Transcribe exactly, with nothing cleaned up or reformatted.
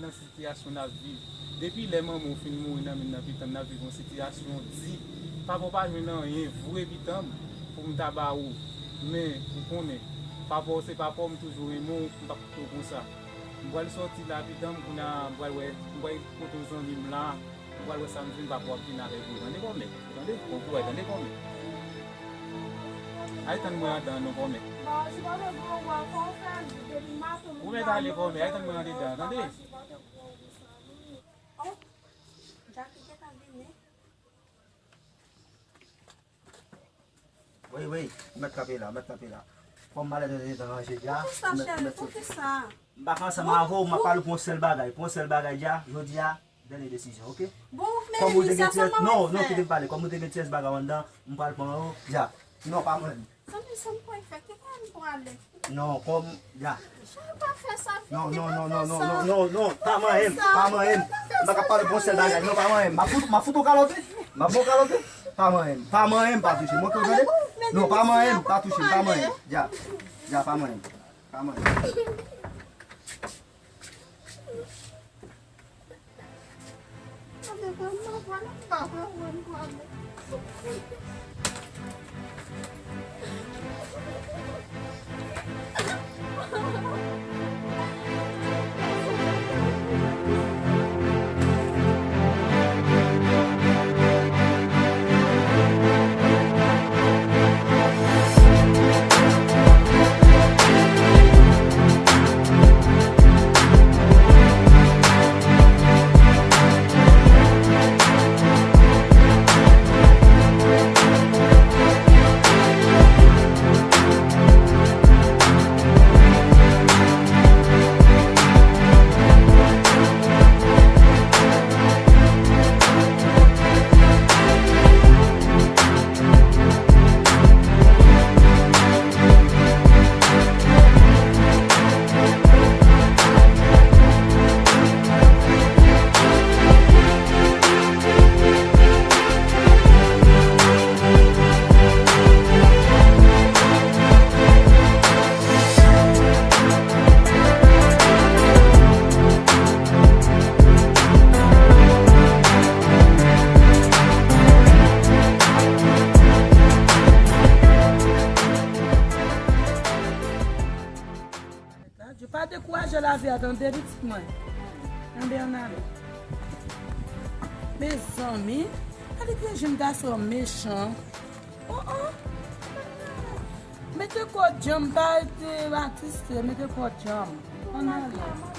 Nan sitiyasyon n ap viv. Depi lè manman w fin mouri nan men nan pitanm, n ap viv yon sitiyasyon di. Papa w pa jwenn anyen vre pitanm pou m ta ba ou. Men, ou konnen, papa w se papa w, m toujou renmen w, m p ap kite w konsa. M pral sòti la pitanm, kounye a m pral wè, m pral kote yon zanmi m la, m pral wè sa m jwenn, papa w ap vin avèk ou. Tande kòmè, tande, bon kouraj, tande kòmè. Al tann mwen andan non kòmè. Ou mèt ale kòmè, al tann mwen andedan, tande. Wi, wi, ou mèt kanpe la, ou mèt kanpe la. Kòm malèt ou te ranje dja, ou mèt, ou mèt soti. M pa ka ansanm avè w, m ap pale pou yon sèl bagay. Pou yon sèl bagay dja, jodi a, dènye desizyon, oke? Kòm ou te gen ti rès, non, non, kite m pale. Kòm ou te gen ti rès bagay anndan, m pral pran yo dja. Non, pa mwen. Zanmi, sa m pral fè? Ki kote m prale? Non, kòm, ya. Jan pa fè sa, non, non, non, non, non, non, non, non, pa manyen m, pa manyen m. M pa ka pale pou yon sèl bagay, non, pa manyen m. M ap fout, m ap fout ou kalòt, wi. M ap ba w kalòt, wi. Pa manyen m, pa manyen m, pa touche m, oke, ou tande? Non, pa manyen m, pa touche m, pa manyen m. Ya, ya, pa manyen m, pa manyen m. Yo pa dekouraje lavi a, tande, pitit mwen. Tande, ann ale. Mezanmi, gade ki jenn gason mechan. Oh, oh. Mete kò djanm, pa rete atiste, mete kò djanm. Ann ale.